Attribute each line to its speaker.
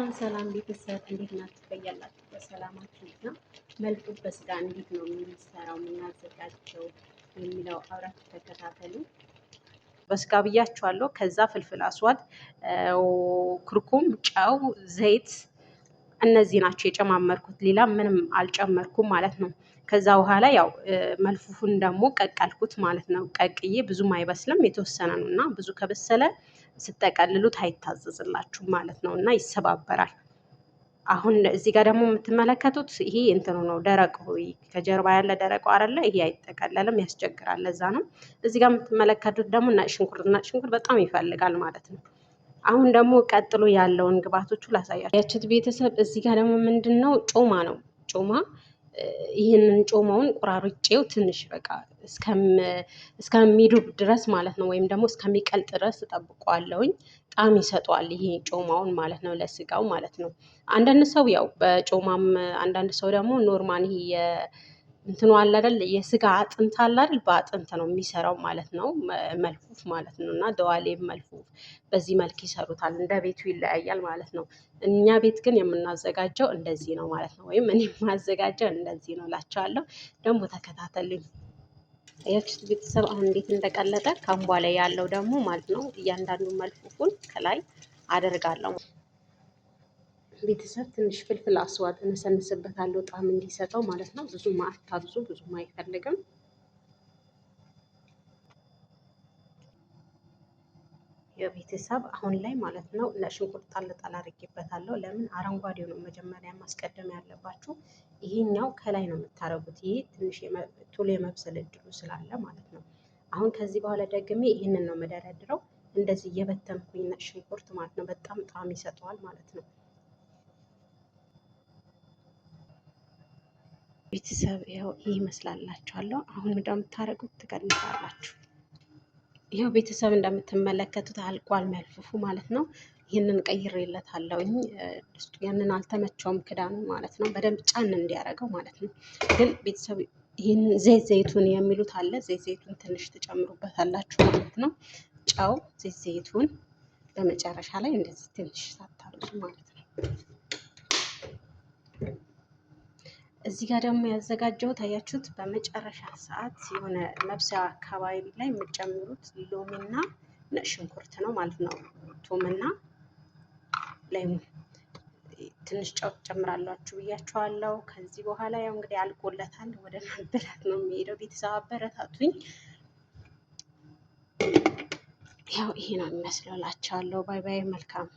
Speaker 1: ሰላም ሰላም ቤተሰብ እንዴት ናችሁ? በያላችሁበት ሰላማችሁ ይብዛ። መልፉፍ በስጋ እንዴት ነው የምንሰራው የምናዘጋጀው የሚለው አብራችሁ ተከታተሉ። በስጋ ብያችኋለሁ። ከዛ ፍልፍል አስዋድ፣ ኩርኩም፣ ጨው፣ ዘይት እነዚህ ናቸው የጨማመርኩት። ሌላ ምንም አልጨመርኩም ማለት ነው። ከዛ በኋላ ያው መልፉፉን ደግሞ ቀቀልኩት ማለት ነው። ቀቅዬ ብዙም አይበስልም የተወሰነ ነው እና ብዙ ከበሰለ ስጠቀልሉት አይታዘዝላችሁም ማለት ነው እና ይሰባበራል። አሁን እዚህ ጋር ደግሞ የምትመለከቱት ይሄ እንትኑ ነው ደረቁ፣ ከጀርባ ያለ ደረቁ አይደለ? ይሄ አይጠቀለልም፣ ያስቸግራል። ለዛ ነው። እዚህ ጋር የምትመለከቱት ደግሞ ነጭ ሽንኩርት፣ ነጭ ሽንኩርት በጣም ይፈልጋል ማለት ነው። አሁን ደግሞ ቀጥሎ ያለውን ግብአቶቹ ላሳያችሁ ቤተሰብ። እዚህ ጋር ደግሞ ምንድን ነው ጮማ ነው። ጮማ ይህንን ጮማውን ቆራርጬው ትንሽ በቃ እስከሚዱብ ድረስ ማለት ነው፣ ወይም ደግሞ እስከሚቀልጥ ድረስ እጠብቀዋለሁኝ። ጣዕም ይሰጠዋል ይሄ ጮማውን ማለት ነው፣ ለስጋው ማለት ነው። አንዳንድ ሰው ያው በጮማም፣ አንዳንድ ሰው ደግሞ normal ይሄ እንትኑ አለ አይደል፣ የስጋ አጥንት አለ አይደል፣ በአጥንት ነው የሚሰራው ማለት ነው፣ መልፉፍ ማለት ነው። እና ደዋሌ መልፉፍ በዚህ መልክ ይሰሩታል። እንደ ቤቱ ይለያያል ማለት ነው። እኛ ቤት ግን የምናዘጋጀው እንደዚህ ነው ማለት ነው። ወይም እኔ የማዘጋጀው እንደዚህ ነው እላቸዋለሁ። ደግሞ ተከታተሉኝ። ያችሁት ቤተሰብ አሁን እንዴት እንደቀለጠ ካምቧ ላይ ያለው ደግሞ ማለት ነው። እያንዳንዱ መልፉፉን ከላይ አደርጋለሁ። ቤተሰብ ትንሽ ፍልፍል አስዋድ እነሰንስበታለሁ ጣዕም እንዲሰጠው ማለት ነው። ብዙም አታብዙ፣ ብዙም አይፈልግም። የቤተሰብ አሁን ላይ ማለት ነው ለሽንኩርት ጣል ጣል አድርጌበታለሁ። ለምን አረንጓዴው ነው መጀመሪያ ማስቀደም ያለባችሁ። ይሄኛው ከላይ ነው የምታደርጉት። ይሄ ትንሽ ቶሎ የመብሰል እድሉ ስላለ ማለት ነው። አሁን ከዚህ በኋላ ደግሜ ይህንን ነው መደረድረው። እንደዚህ እየበተንኩኝ ሽንኩርት ማለት ነው። በጣም ጣዕም ይሰጠዋል ማለት ነው። ቤተሰብ ይኸው ይህ ይመስላላችኋለሁ። አሁን እንደምታደርጉት ትቀንሳላችሁ። ይኸው ቤተሰብ እንደምትመለከቱት አልቋል መልፉፉ ማለት ነው። ይህንን ቀይሬለታለሁኝ። ድስቱ ያንን አልተመቸውም ክዳኑ ማለት ነው። በደንብ ጫን እንዲያደርገው ማለት ነው። ግን ቤተሰብ ይህን ዘይት ዘይቱን የሚሉት አለ። ዘይት ዘይቱን ትንሽ ትጨምሩበታላችሁ ማለት ነው። ጨው፣ ዘይት ዘይቱን በመጨረሻ ላይ እንደዚህ ትንሽ ሳታበዙ ማለት ነው። እዚህ ጋር ደግሞ ያዘጋጀሁት አያችሁት፣ በመጨረሻ ሰዓት የሆነ መብሰያ አካባቢ ላይ የምጨምሩት ሎሚና ነጭ ሽንኩርት ነው ማለት ነው። ቱምና ሌሙን ትንሽ ጨው ትጨምራላችሁ ብያችኋለሁ። ከዚህ በኋላ ያው እንግዲህ አልቆለታል፣ ወደ መብላት ነው የሚሄደው። ቤተሰብ አበረታቱኝ። ያው ይሄ ነው የሚመስለው እላችኋለሁ። Bye bye። መልካም